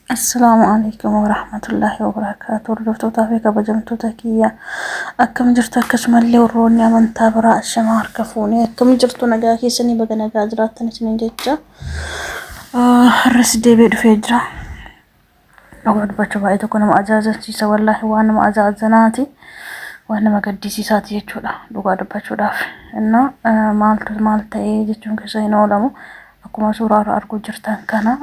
Assalaamu alaikum warahmatullaahi wabarakaatu. Hordoftootaa fi kabajamtoota kiyya, akkam jirtu? Akkasumallee warroonni amantaa biraa, ashamaa, harka fuunee, akkam jirtu? Nagaa keessanii? Baga nagaa jiraattan isiniin jecha har'as deebi'ee dhufee jira. Dhugaa dubbachuu baay'ee tokko nama ajaa'ibsiisa, wallaahi waan nama ajaa'ibsanaati, waan nama gaddisiisaati jechuudha dhugaa dubbachuudhaaf. Innaa maaltu maal ta'ee jechuun keessa hin oolamu. Akkuma suuraa irraa arguu jirtan kana,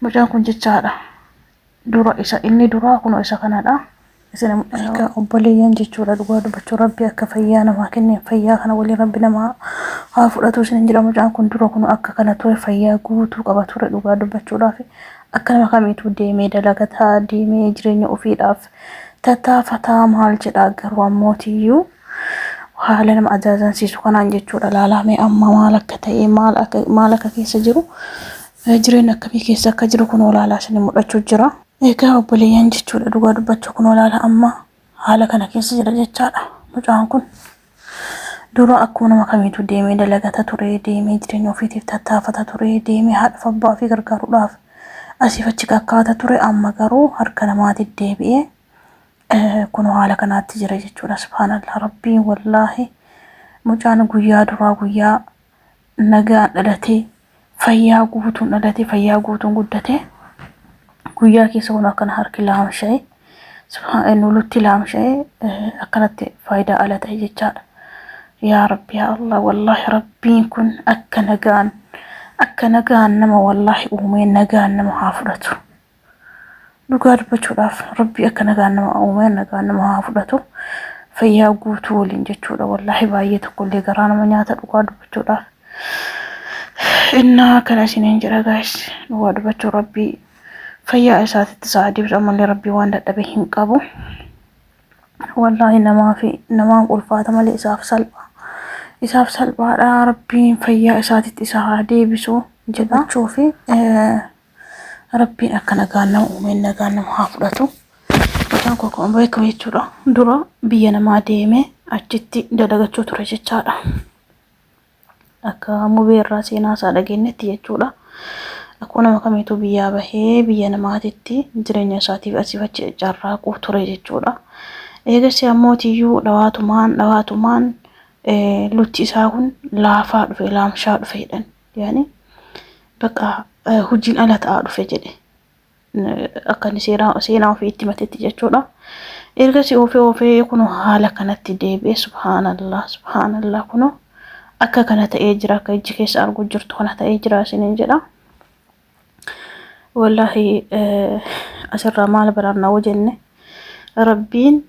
mucaan kun jechaadha. Dura isa inni duraa kunoo isa kanadha. Isin egaa obboleeyyan jechuudha, dhugaa dubbachuu Rabbi akka fayyaa namaa kenneen fayyaa kana waliin Rabbi namaa haa fudhatu isin jedha. Mucaan kun dura kun akka kana ture, fayyaa guutuu qaba ture. Dhugaa dubbachuudhaaf akka nama kamiituu deemee dalagataa, deemee jireenya ofiidhaaf tattaafataa maal jedha, garuu ammootiyyuu haala nama ajaa'ibsiisu kanaan jechuudha. Laalamee amma maal akka ta'e, maal akka keessa jiru, jireenya akkamii keessa akka jiru kun olaalaa isin mul'achuu jira. Egaa obboleeyyan jechuudha, dhugaa dubbachuu kun olaala amma haala kana keessa jira jechaadha. Mucaan kun dura akkuma nama kamiituu deemee dalagata ture, deemee jireenya ofiitiif tattaafata ture, deemee haadha fi abbaa ofii gargaaruudhaaf asiif achi kakkaata ture. Amma garuu harka namaatti deebi'ee kun haala kanaatti jira jechuudha. Subhaanallah, Rabbiin wallaahi mucaan guyyaa duraa guyyaa nagaan dhalatee, fayyaa guutuun dhalatee, fayyaa guutuun guddatee, guyyaa keessa kun akkana harki laamsha'e, nulutti laamsha'e, akkanatti faayidaa ala ta'e jechaadha. Yaa Rabbi, yaa Allah, wallaahi Rabbiin kun akka nagaan nama wallaahi uumee nagaan nama haa fudhatu. Dhugaa dubbachuudhaaf Rabbi akka nagaan nama uumee nagaan nama haa fudhatu. Fayyaa guutuu waliin jechuudha. Wallaahi baay'ee tokkollee garaa nama nyaata dhugaa dubbachuudhaaf. Innaa kana isiniin jedha guys, dhugaa dubbachuu Rabbii fayyaa isaatitti isaa deebisu. Ammallee Rabbii waan dadhabe hin qabu. Wallaahi namaa fi namaan ulfaata malee isaaf salphaa. Isaaf salphaadha. Rabbiin fayyaa isaatitti isa haa deebisu jedha. Fi Rabbiin akka nagaan nama uumeen nagaan nama haa fudhatu. Mucaan kun akkuma beekamu jechuudha. Dura biyya namaa deemee achitti dalagachuu ture jechaadha. Akka mubee irraa seenaa isaa dhageenyetti jechuudha. Akkuma nama kamiituu biyyaa bahee biyya namaatitti jireenya isaatiif asiif achi carraaquu ture jechuudha. Eegas ammootiyyuu dhawaatumaan dhawaatumaan lutti isaa kun laafaa dhufe, laamshaa dhufe jedhan. Yaani bakka hojiin ala ta'aa dhufe jedhe. Akka inni seenaa ofii itti himatetti jechuudha. Ergasii oofee oofee kun haala kanatti deebi'e. Subhaanallah, subhaanallah, kun akka kana ta'ee jira, akka ijji keessa arguu jirtu kana ta'ee jira isiniin jedha. Wallaahi asirraa maal barannaa hoo jenne, Rabbiin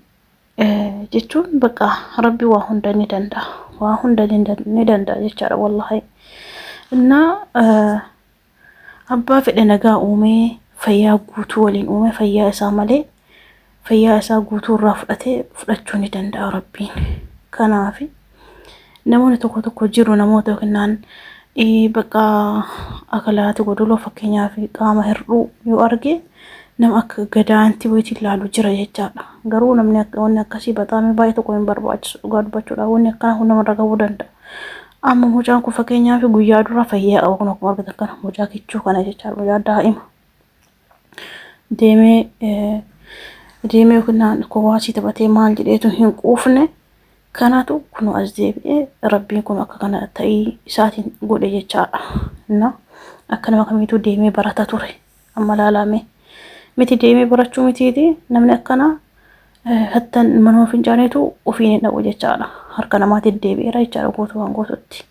jechuun bakka Rabbi waa hunda ni danda'a. Waa hunda ni danda'a jechaadha wallaahi. Innaa abbaa fedhe nagaa uumee, fayyaa guutuu waliin uumee, fayyaa isaa malee fayyaa isaa guutuu irraa fudhatee fudhachuu ni danda'a Rabbiin. Kanaaf namoonni tokko tokko jiru, namoota yookiin bakka akalaati goduloo, fakkeenyaaf qaama hir'uu yoo arge nama akka gadaanti wayitii ilaalu jira jechaadha. Garuu namni wanni akkasii baxaamii baay'ee tokko hin barbaachisu dhugaa dubbachuudha. Wanni akkanaa kun namarra gahuu danda'a. Amma mucaan kun fakkeenyaaf guyyaa dura fayyaa qaba, kun akkuma argitan kana mucaa kichuu kana jechaadha, mucaa daa'ima. Deemee deemee yookiin kowaasii taphatee maal jedheetu hin quufne kanatu kun as deebi'ee Rabbiin kun akka kana ta'ii isaatiin godhe jechaadha. Na akka nama kamiituu deemee barata ture. Amma laalame miti, deemee barachuu mitiiti, namni akkana hattan manuma fincaaniitu ofiin hin dhaqu jechaadha. Harka namaatiin deebi'eera jechaadha guutumaan guututti.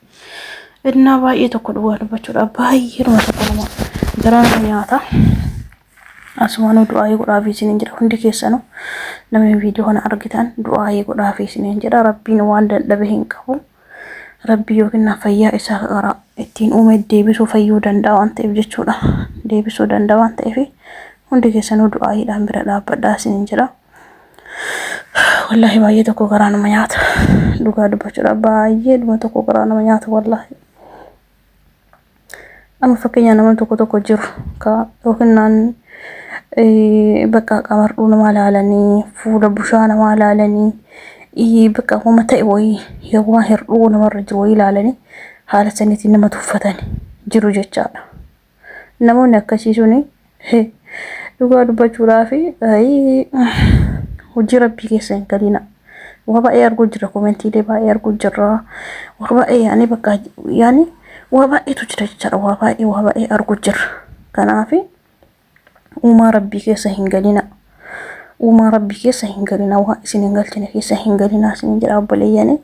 Innaa baay'ee tokko dhugaa dubbachuudha baay'ee tokko nama garaa nama nyaata. Asumaanuu du'aayii godhaafii isiniin jedha. Hundi keessanuu namni viidiyoo kana argitan du'aayii godhaafii isiniin jedha. Rabbiin waan dadhabe hin qabu. Rabbi yookiin fayyaa isaa karaa ittiin uume deebisuu fayyuu danda'a waan ta'eef jechuudha. Deebisuu danda'a waan ta'eef hundi keessanuu du'aayiidhaan bira dhaabbadhaa isiniin jedha. Wallaahi baay'ee tokko garaa nama nyaata. Dhugaa dubbachuudha baay'ee dhuma tokko garaa nama nyaata wallaahi. Amma fakkeenya namni tokko tokko jiru ka yookiin naan bakka qamardhuu namaa ilaalanii, fuula bushaa namaa ilaalanii, bakka wama ta'e wayii waan hir'uu namarra jiru wayii ilaalanii haala saniitiin nama tuffatan jiru jechaadha. Namoonni akkasii suni Dhugaa dubbachuudhaaf hojii rabbii keessa hin galina. Waa baay'ee arguu jira, koomentiilee baay'ee arguu jirra. Waa baay'ee yaani bakka yaani waa baay'eetu jira jechaadha. Waa baay'ee waa baay'ee arguu jirra. Kanaaf uumaa rabbii keessa hin galina. Uumaa rabbii keessa hin galina. Waa isin hin galchine keessa hin galina isin jedha obboleeyyani.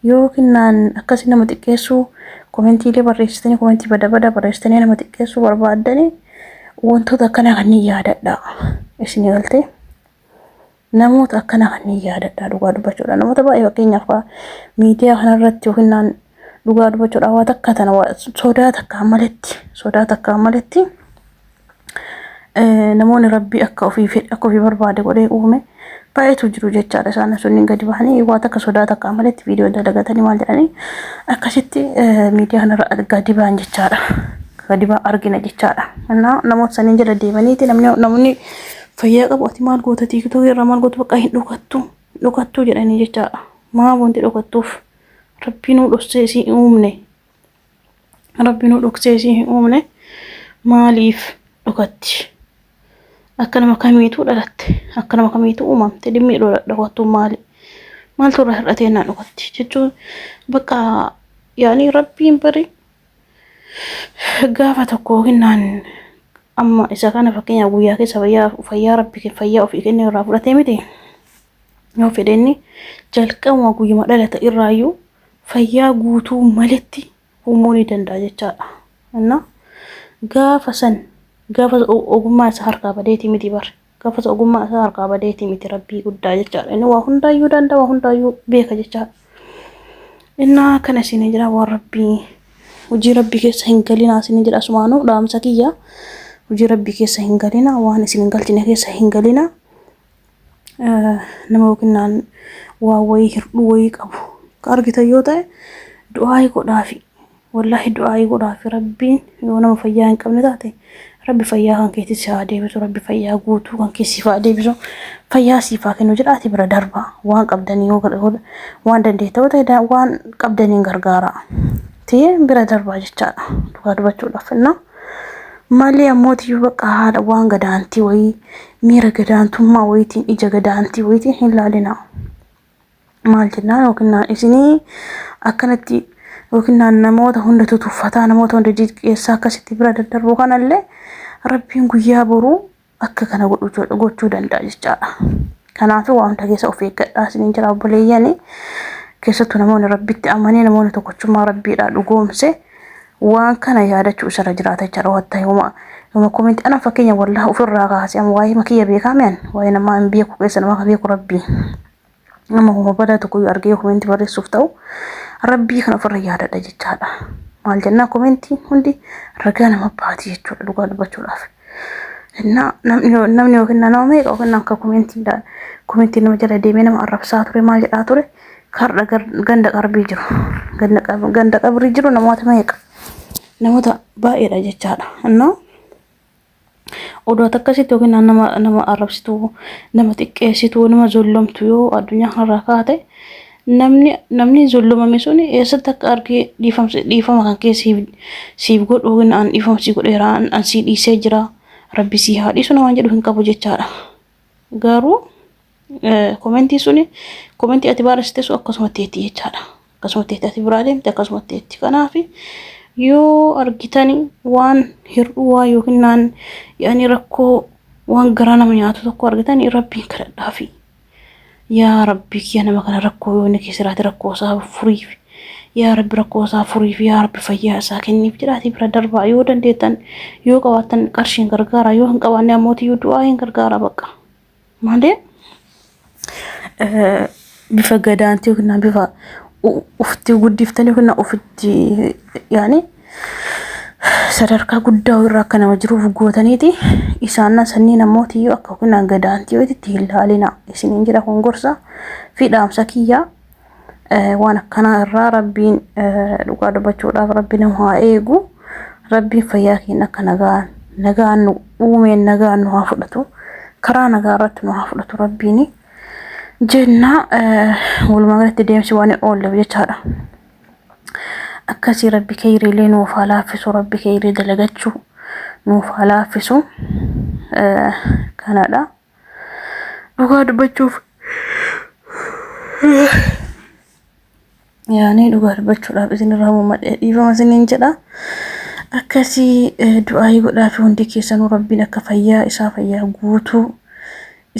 Yookiin naan akkasii nama xiqqeessuu koomentiilee barreessitanii koomentii bada bada barreessitanii nama xiqqeessuu barbaaddanii wantoota akkanaa kanneen yaadadha. Isin galtee namoota akkanaa kanneen yaadadha dhugaa dubbachuudha. Namoota baay'ee fakkeenyaaf miidiyaa kanarratti yookiin naan dhugaa dubbachuudha waa takka tana sodaa takka maletti sodaa takka maletti namoonni rabbii akka ofii fedhe akka ofii barbaade godhee uume baay'eetu jiru jechaadha. Isaan sunniin gadi bahanii waa takka sodaa takka maletti viidiyoo dalagatanii maal jedhanii akkasitti miidiyaa kanarra gadi bahan jechaadha. Gadi bahan argina jechaadha. Namoota saniin jala deemaniiti namni fayyaa qabu ati maal goota tiiktookii irraa maal gootu bakka hin dhokattu dhokattu jedhanii jechaadha. Maa wanti dhokattuuf rabbii nuu dhoksee isii hin uumne. Rabbi nuu dhoksee isii hin uumne maaliif dhokatti? Akka nama kamiituu dhalatte? Akka nama kamiituu uumamte? Dhimmi dhokattuu maali? Maaltu irraa hir'atee naan dhokatti? Jechuun bakka yaani rabbiin bari gaafa tokko yookiin naan amma isa kana fakkeenyaaf guyyaa keessa fayyaa fayyaa rabbi fayyaa ofii kennee irraa fudhatee miti. Yoo fedhe inni jalqabuma guyyuma dhalata irraayyuu fayyaa guutuu maletti uumuu ni danda'a jechaadha. Inna gaafa san gaafa ogummaa isaa harkaa badeeti miti bar. Gaafa san ogummaa isaa harkaa badeeti miti rabbii guddaa jechaadha. Inni waa hundaayyuu danda'a waa hundaayyuu beeka jechaadha. Innaa kana isin jira waan rabbii hojii rabbii keessa hin galinaa isin jira asumaanuu dhaamsa kiyya hojii rabbii keessa hin galinaa waan isin hin galchine keessa hin galinaa. Nama yookiin naan waa wayii hirdhuu wayii qabu ka argitan yoo ta'e du'aayii godhaafi. Wallaahi du'aayii godhaafi rabbiin yoo nama fayyaa hin qabne taate rabbi fayyaa kan keetti si haa deebisu rabbi fayyaa guutuu kan kee siif haa deebisu fayyaa siif haa kennu jedhaati bira darba waan qabdanii yoo waan dandeetta yoo ta'e waan qabdaniin gargaara ta'ee bira darbaa jechaadha dhugaa dubbachuudhaaf innaa. Malee ammootiyyuu bakka haala waan gadaantii wayii miira gadaantummaa wayiitiin ija gadaantii wayiitiin hin laalinaa. Maal jennaan yookiin naan isinii akkanatti yookiin naan namoota hunda tutuffataa namoota hunda xiqqeessaa akkasitti bira daddarbuu kanallee rabbiin guyyaa boruu akka kana gochuu danda'a jechaadha. Kanaafuu waan hunda keessa of eeggadhaa isiniin jira obboleeyyani. Keessattuu namoonni rabbitti amanee namoonni tokkochummaa rabbiidhaa dhugoomse waan kana yaadachuu isarra jiraata jechaadha. Wanta yooma yooma koomenti ana fakkeenya wallahi ofirraa kaasee amma waa'ee makiyya beekaa mi'an waa'ee namaa hin beeku keessa namaa ka beeku rabbii. Nama homa badaa tokko yoo argee koomenti barreessuuf ta'u rabbii kana ofirra yaadadha jechaadha. Maal jennaa koomentiin hundi ragaa nama baati jechuudha dhugaa dubbachuudhaaf. Innaa namni namni yookiin nama meeqa yookiin akka koomentiidhaan koomentii nama jala deemee nama arrabsaa ture maal jedhaa ture karra ganda qarbii jiru ganda ganda qabrii jiru namoota meeqa namoota baay'eedha jechaadha. Innaa oduu ati akkasitti yookiin nama nama arrabsitu nama xiqqeessitu nama zollomtu yoo addunyaa kanarraa kaate namni namni zollomame sun eessatti akka argee dhiifama kan kee siif siif godhu yookiin an dhiifama sii godheera an sii dhiisee jira rabbi sii haa dhiisu namaan jedhu hin qabu jechaadha. Garuu komentii suni komentii ati barreessite sun akkasuma teetti jechaadha. Akkasuma teetti ati biraa deemte akkasuma teetti. Kanaaf yoo argitani waan hir'uu waa yookiin naan yaani rakkoo waan garaa nama nyaatu tokko argitani rabbiin kadhadhaafi. Yaa rabbi kiyya nama kana rakkoo yoo inni keessa jiraate rakkoo isaa furiif. Yaa rabbi rakkoo isaa furiif yaa rabbi fayyaa isaa kenniif jedhaatii bira darbaa yoo dandeettan yoo qabaattan qarshiin gargaara yoo hin qabaanne ammoo iyyuu du'aa hin gargaara bakka. Malee bifa gadaantii yookiin bifa ufitti guddiftanii yookiin ofitti yaani sadarkaa guddaa irra akka nama jiruuf gootaniiti isaan sanniin ammootiyyuu akka yookiin gadaantii wayiitti hin laalina isiniin jedha kun gorsa fi dhaamsa kiyyaa waan akkanaa irraa rabbiin dhugaa dubbachuudhaaf rabbi nama haa eegu rabbiin fayyaa keenya akka nagaan nagaan nu uumeen nagaan nu haa fudhatu karaa nagaa irratti nu haa fudhatu rabbiin jenna walumaa galatti deemsi waan hin oolleef jechaadha. Akkasii rabbi keeyriilee nuuf haa laaffisu rabbi keeyrii dalagachuu nuuf haa laaffisu. Kanadha. Dhugaa dubbachuuf yaani dhugaa dubbachuudhaaf isinirraa muummadhee dhiifama isiniin jedha. Akkasii du'aayii godhaafi hundi keessanuu Rabbiin akka fayyaa isaa fayyaa guutuu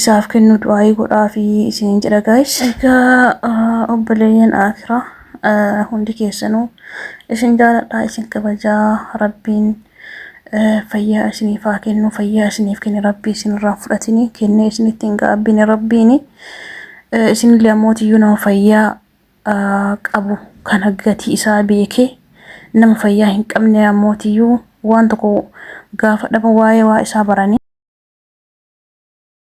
isaaf kennu du'aayii godhaafi isiniin jedha guys. Egaa obboleeyyan akiraa hundi keessanuu isin jaaladha, isin kabajaa. Rabbiin fayyaa isiniif haa kennu, fayyaa isiniif kenne Rabbii isinirraa fudhatini kennee isinitti hin gaabbine. Rabbiini isinillee ammootiyyuu nama fayyaa qabu kana gatii isaa beekee, nama fayyaa hin qabne ammootiyyuu waan tokko gaafa dhaba waa'ee waa isaa baranii.